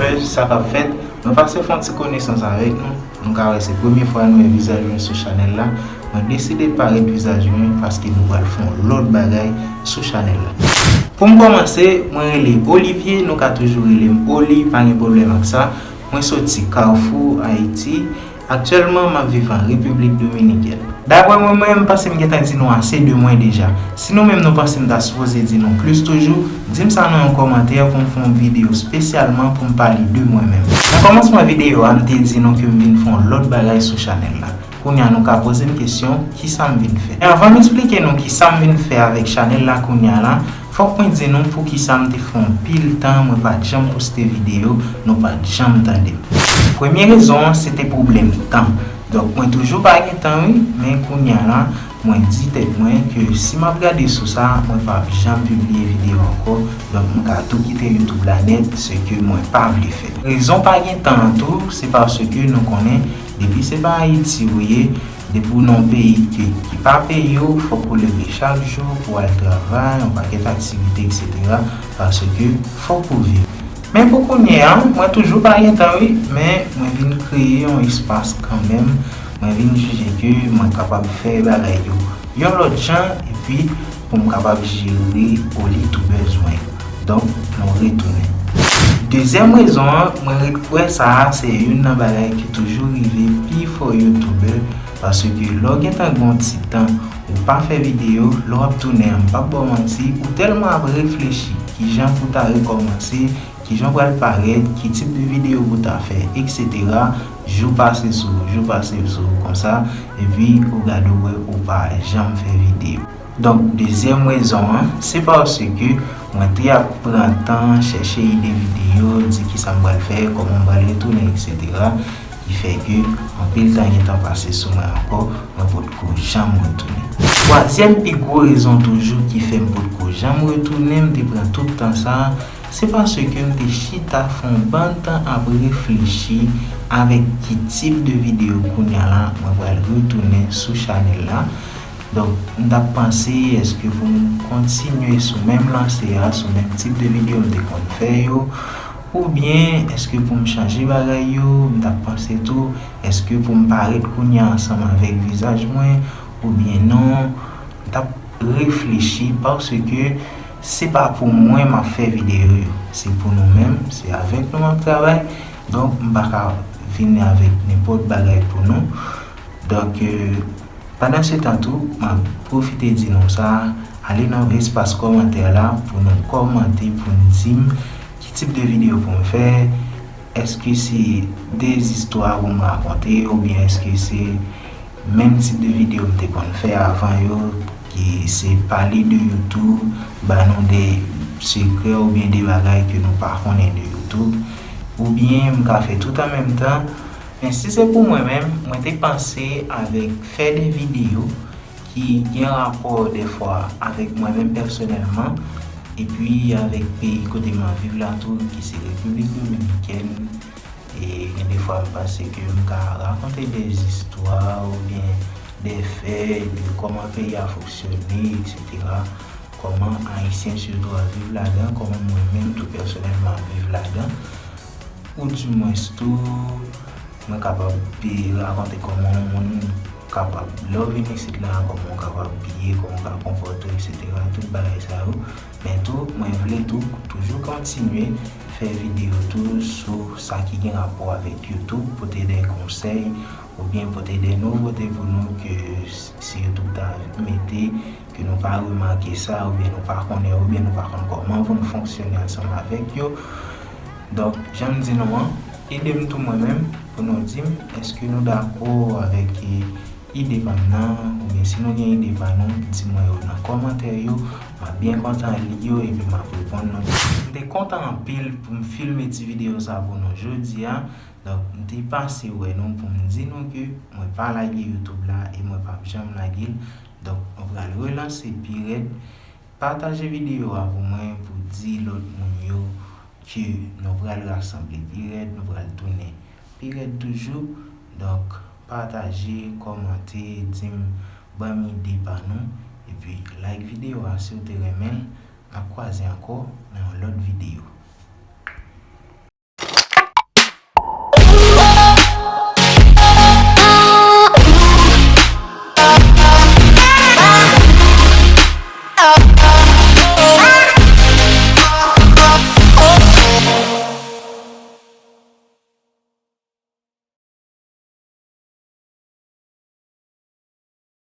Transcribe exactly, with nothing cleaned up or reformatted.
Sa k ap fèt, mwen pase fè yon ti konesans avèk nou. Nou ka wè se premye fwa nou wè vizaj mwen sou chanèl la. Mwen deside parèt vizaj mwen paske nou pral fè yon lòt bagay sou chanèl la. Pou m kòmanse, mwen rele Olivier, nou ka toujou rele m Oli, pa gen pwoblèm ak sa. Mwen soti Kafou, Ayiti. Aktyèlman, m ap viv an Repiblik Dominikèn. Daprè mwen menm, m panse m gentan di nou ase de mwen deja. Si nou menm nou panse m ta sipoze di nou plis toujou, di m sa nan yon kòmantè pou m fè yon videyo espesyalman pou m pale de mwen menm. Nan kòmansman videyo a, m te di nou ke m vin fè yon lòt bagay sou chanèl la. Kounye a nou ka poze m kesyon, kisa m vin fè? Men anvan m esplike nou kisa m vin fè avèk chanèl la kounye a la, fòk mwen di nou poukisa m te fè yon pil tan mwen pa t janm poste videyo, nou pa t janm tande m. Premye rezon an, se te pwoblèm tan. Donk, mwen toujou pa gen tan, wi, men kounye a la, mwen di tèt mwen ke si m ap gade sou sa, mwen p ap janm pibliye videyo ankò. Donk, m ka tou kite YouTube la nèt, se ke mwen pa vle fè. Rezon pa gen tan an tou, se paske nou konnen, depi se pa Ayiti ou ye, depi w nan yon peyi ki, ki pa peyi w, fòk ou leve chak jou pou w al travay, yon pakèt aktivite, etsetera, paske fòk ou viv. Men pou kounye a, mwen toujou pa gen tan, wi, men mwen vin kreye yon espas kanmenm. Mwen vin jije ke mwen kapab fè bagay yo yon lòt jan, epi pou m kapab jere olye tou bezwen yo. Donk, nou retounen. Dezyèm rezon an, mwen ret kwè sa a se youn nan bagay ki toujou rive pifò youtubè, paske lè w gentan gen yon ti tan ou pa fè videyo, lè w ap tounen an, m p ap ba w manti, ou tèlman ap reflechi kijan pou w ta rekòmanse, kijan w pral parèt, ki tip de videyo pou w ta fè, etsetera. Jou pase sou ou, jou pase sou ou konsa, epi ou gade w wè ou pa janm fè videyo. Donk, dezyèm rezon an, se paske mwen te ap pran tan chèche ide videyo, di kisa m pral fè, kòman m pral retounen, etsetera, ki fè ke anpil tan gentan pase sou mwen ankò, mwen potko janm retounen. Twazyèm pi gwo rezon toujou ki fè m potko janm retounen, m te pran tout tan sa a, se paske m te chita fè yon bann tan ap reflechi avèk ki tip de videyo kounye a la mwen pral retounen sou chanèl la. Donk, m t ap panse, èske pou m kontinye sou menm lanse a, sou menm tip de videyo m te konn fè yo, oubyen èske pou m chanje bagay yo, m t ap panse tou, èske pou m parèt kounye a ansanm avèk vizaj mwen, oubyen non, m t ap reflechi, paske se pa pou mwen m ap fè videyo yo, se pou nou menm, se avèk nou m ap travay, donk m pa ka vini avèk nenpòt bagay pou nou. Donk, euh, pandan se tan tou, m ap pwofite di nou sa, ale nan espas kòmantè la pou nou kòmante, pou n di m ki tip de videyo pou m fè, èske se de zistwa pou m rakonte, oubyen èske se menm tip de videyo m te konn fè avan yo, ki se pale de YouTube, ba nou de sekrè oubyen de bagay ke nou pa konnen de YouTube, oubyen m ka fè tout an menm tan. Men si se pou mwen menm, mwen te panse avèk fè de videyo ki gen rapò dèfwa avèk mwen menm pèsonèlman, epi avèk peyi kote m ap viv la tou, ki se Repiblik Dominikèn. E gen de fwa m panse ke m ka rakonte de zistwa oubyen de fè de kòman peyi a fonksyone, etsetera. Kòman Ayisyen sitou ap viv ladan, kòman mwen menm tou pèsonèlman ap viv ladan. Ou dimwens tou, mwen kapab rakonte kòman yon moun kapab, lè w vin isit la, kòman w kapab biye, kòman w ka konpòte w, etsetera. Tout bagay sa yo. Men tou, mwen vle tou toujou kontinye fè videyo tou sou sa ki gen rapò avèk YouTube, pote de konsèy, oubyen pote de nouvote pou nou ke si YouTube ta mete, ke nou pa remake sa, oubyen nou pa konnen, oubyen nou pa konn kòman pou nou fonksyone ansanm avèk yo. Donk, jan m di nou an, ede m tou mwen menm pou nou di m èske nou dakò avèk, eh, ide pa m nan, oubyen si nou gen ide pa nou, di mwen yo nan kòmantè yo, m ap byen kontan li yo epi m ap reponn nou. M te kontan anpil pou m filme ti videyo sa pou nou jodi a. Donk, m te pase wè nou pou m di nou ke mwen pa lage YouTube la e mwen p ap janm lage l. Donk, mwen pral relanse pi rèd. Pataje videyo a pou mwen, pou di lòt moun yo ke nou pral rasanble pi rèd, nou pral tounen pi rèd toujou. Donk, pataje, kòmante, di m, ban m ide pa nou, epi like videyo a si w te renmen l. N ap kwaze ankò nan yon lòt videyo.